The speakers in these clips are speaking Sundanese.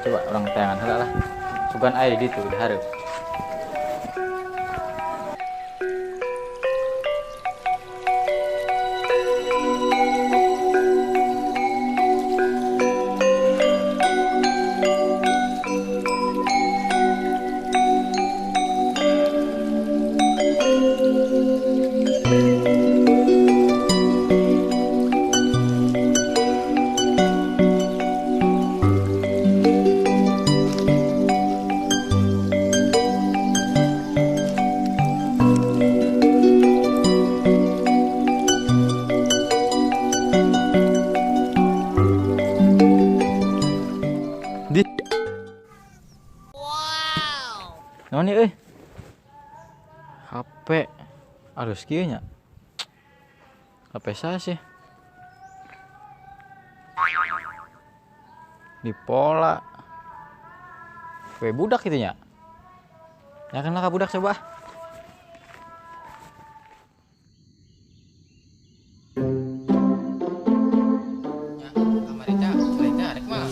Coba urang teangan heula lah. Sugan aya di ditu di hareup. Di. Wow. Naon ieu euy? HP alus kieu nya. HP saha sih? Di pola. HP budak kitu nya. Ya kan lah ka budak coba. Ya, kamari teh cerita arek mah.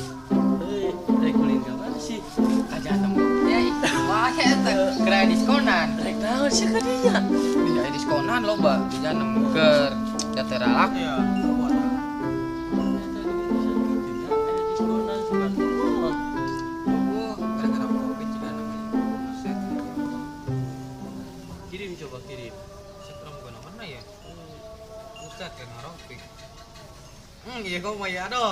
Heuh, rek ulin ka mana sih? Ka Janem. Ya, wah eta keur diskonan. Rek naon sih ka dinya? Di diskonan loba di Janem keur jatera laku. Iya. Diskonan sugan kumaha? Gara-gara Covid juga namanya. Buset. Kirim coba kirim. Sekarang bukan mana ya? Buset kan ngarokik. Iya kok mah ya do.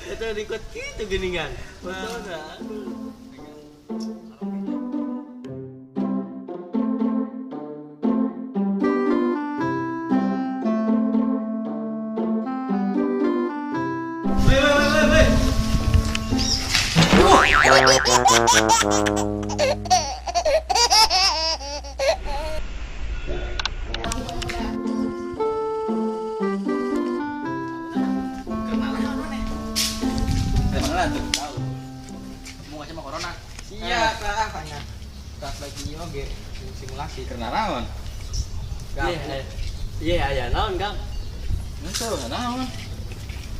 Eta dikot kitu geuningan. Fotona. Aduh. Weh, weh, weh, weh. Kenalan mana? Kenalan tuh. Tahu. Mau sama corona. Sia tah tanya. Tas lagi oge simulasi. Kenalan. Iya, iya aya naon, Kang? Henteu, naon?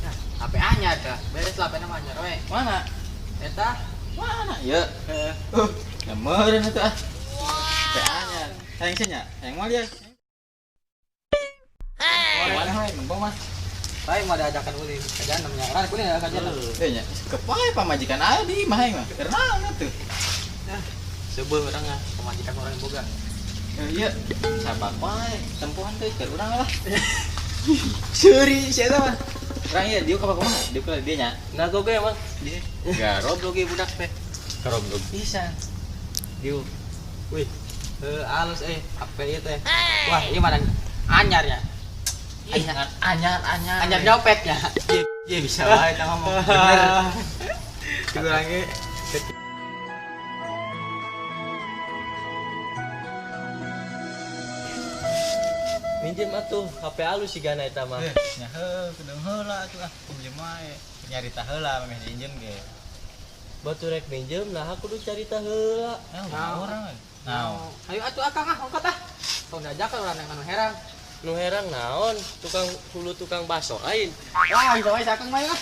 Nah, HP anyar tah. Beres lah HP na mah anyar we. Mana? Eta Mana? Ya. heeh. Ya meureun atuh ah. HP anyar. Hayang sia nya? Hayang moal ya. Mana we nempo mah? Baik mau diajakan ulin ka Janem nya. Urang ulin ka Janem. Eh nya, kepae pamajikan aya di imah aing mah. Keur naon atuh? Nah, seubeuh urang ah pamajikan urang yang boga. Iya, sabak wae, tempuhan teh keur urang lah. Seuri sia eta mah. Urang ieu diuk apa kumaha? Diuk lah dia nya. Nah, goge emang. Dia. Garoblok ge budak teh. Garoblok pisan. Diuk. Wih, heuh alus euy HP ieu teh. Wah, ieu mah anyar ya. Anyar, anyar, anyar. Anyar nyopet ya. Iya bisa wae tah ngomong. Bener. Dikurangi. Minjem atuh HP alus sigana eta mah. Nya heuh, kudu heula atuh ah, pinjem wae. Nyarita heula memeh diinjem ge. Batu rek minjem nah kudu carita heula. Nah, urang. Naon? Ayo atuh akang ah, ongkot ah. Tong diajakan urang yang anu herang. Nu herang naon? Tukang hulu tukang baso lain. Wah, bisa wae sakang mah ya.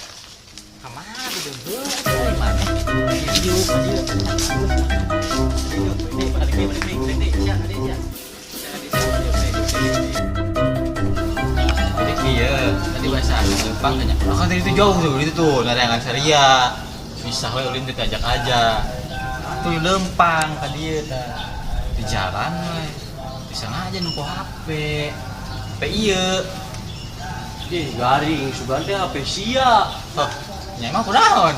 Ka mana kudu heula atuh maneh. Diuk ka dieu. Diuk, balik deui, balik deui, balik deui. Sia, ade sia. Sia, ade sia, balik deui, balik deui. Jadi iya, tadi bahasa Jepang tanya. Oh, kan tadi itu jauh tuh, itu tuh narangan Saria. Bisa we ulin teh ajak aja. Tuh lempang ka dieu tah. Di jalan we. Bisa aja nempo HP. HP ieu. Ih, garing sugan teh HP sia. Oh, nya emang kunaon?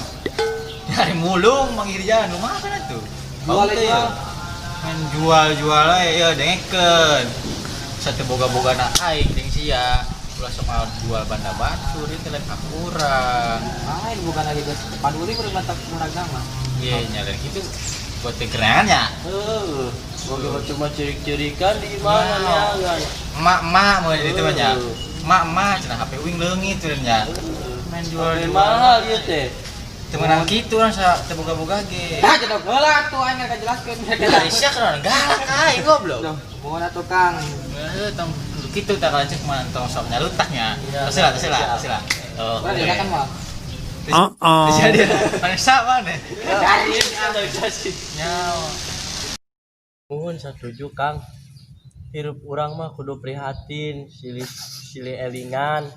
Nyari mulung manggil jalan rumah kan atuh. Jual teh jual. Main jual-jual we ya dengekeun. Satu boga-boga na aing jeung sia. Ulah sok jual banda batur ieu teh lain hak urang. Lain bukan lagi geus paduli urang mantap murag nama. Iya, nyalain gitu buat kegerangan ya. Heuh, boga cuma cirik-cirikan di mana neangan. Emak-emak mau itu mah nya. Emak-emak cenah HP uing leungit cenah nya. Main jual HP mahal ieu teh. Teu meunang kitu urang sa teu boga-boga ge. Nah, jedog heula atuh aing rek jelaskeun. Dari sia kana galak aing goblok. Mohon atuh Kang. Heuh, tong kitu tah lanceuk mah tong sok nyalutak nya. Iya, Terus lah, terus lah, siap. terus lah. Oh. Urang diajakan mah. Jadi mana sama nih? Nyawa. Muhun satuju Kang. Hirup urang mah kudu prihatin, silih silih elingan,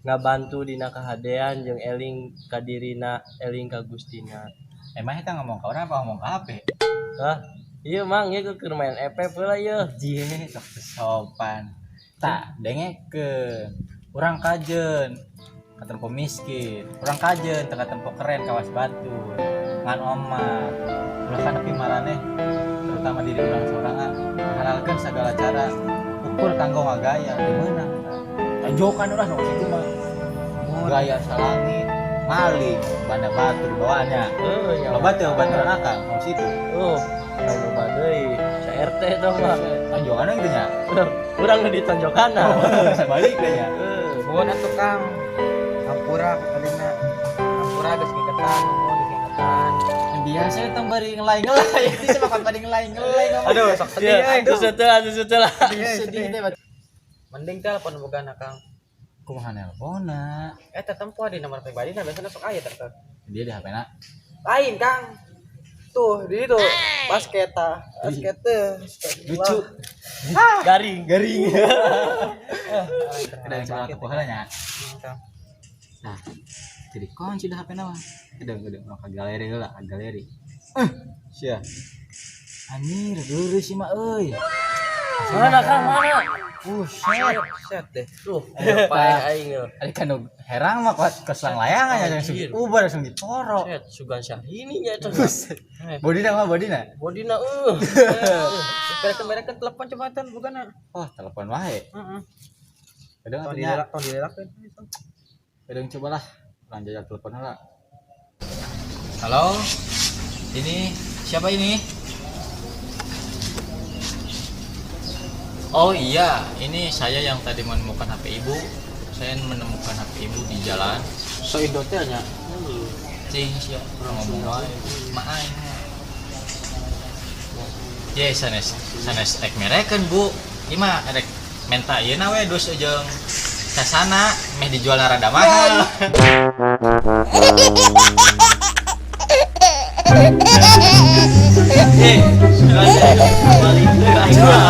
ngabantu dina kahadean jeung eling ka dirina, eling ka Gustina. Emang kita ngomong ke orang apa ngomong ke HP? Hah? Iya mang, ieu keur main FF heula ieu. Jie, sok sopan. Tak, dengekeun. Urang kajen katempo miskin. Urang kajen teu katempo keren kawas batur. Ngan omah. Ulah kan nepi maraneh terutama diri urang sorangan halalkeun segala cara ukur kanggo ngagaya teu meunang. Tonjokan urang nu situ mah. Gaya salangit, maling, banda batur bawaannya. Heuh nya. Loba teu baturan akang nu situ. Oh, loba deui. Sa RT tong mah. Tonjokan gitu nya. Urang nu ditonjokanna. Sebalik nya. Heuh. Nuhun atuh Kang. Hampura kadina. Hampura geus ngiketan, nuhun geus ngiketan. Biasa tong bari ngelai-ngelai itu sama kan bari ngelai-ngelai ngomong. Aduh, sok sedih euy. Aduh, setelah, aduh, setelah. Sedih teh bat. Mending telepon bogana Kang. Kumaha nelponna? Eta tempo di nomor pribadi nah biasanya sok aya teh. Dia di HP na. Lain Kang. Tuh, di itu basket tah. Basket teh. Lucu. Garing, garing. Ada yang salah toko heula nya. Kang. Nah, jadi kunci dah HP na mah. Udah udah urang ka galeri heula, ka galeri. Sia. Anjir, geureuh sih mah euy. Mana Kang, mana? Buset. Set deh. Tuh, pae aing ieu. Ari kan nu herang mah kuat keselang layangan ya langsung Anjir. ubar langsung diporo. Set, sugan Syahrini nya eta. Buset. Bodina mah bodina. Bodina eueuh. Berekan-berekan telepon coba tan bogana. Wah, telepon wae. Heeh. Kadang Tong atuh nya. dilelak, tong dilelakeun. Kadang cobalah urang jajal telepon heula. Halo. Ini siapa ini? Oh iya, ini saya yang tadi menemukan HP ibu. Saya menemukan HP ibu di jalan. So indo teh nya. Cing sia ngomong wae. Maaf. Ye sanes sanes ek merekeun Bu. Ieu mah erek menta ieu na we dus jeung sasana meh dijual rada mahal. Eh, balik deui aing mah.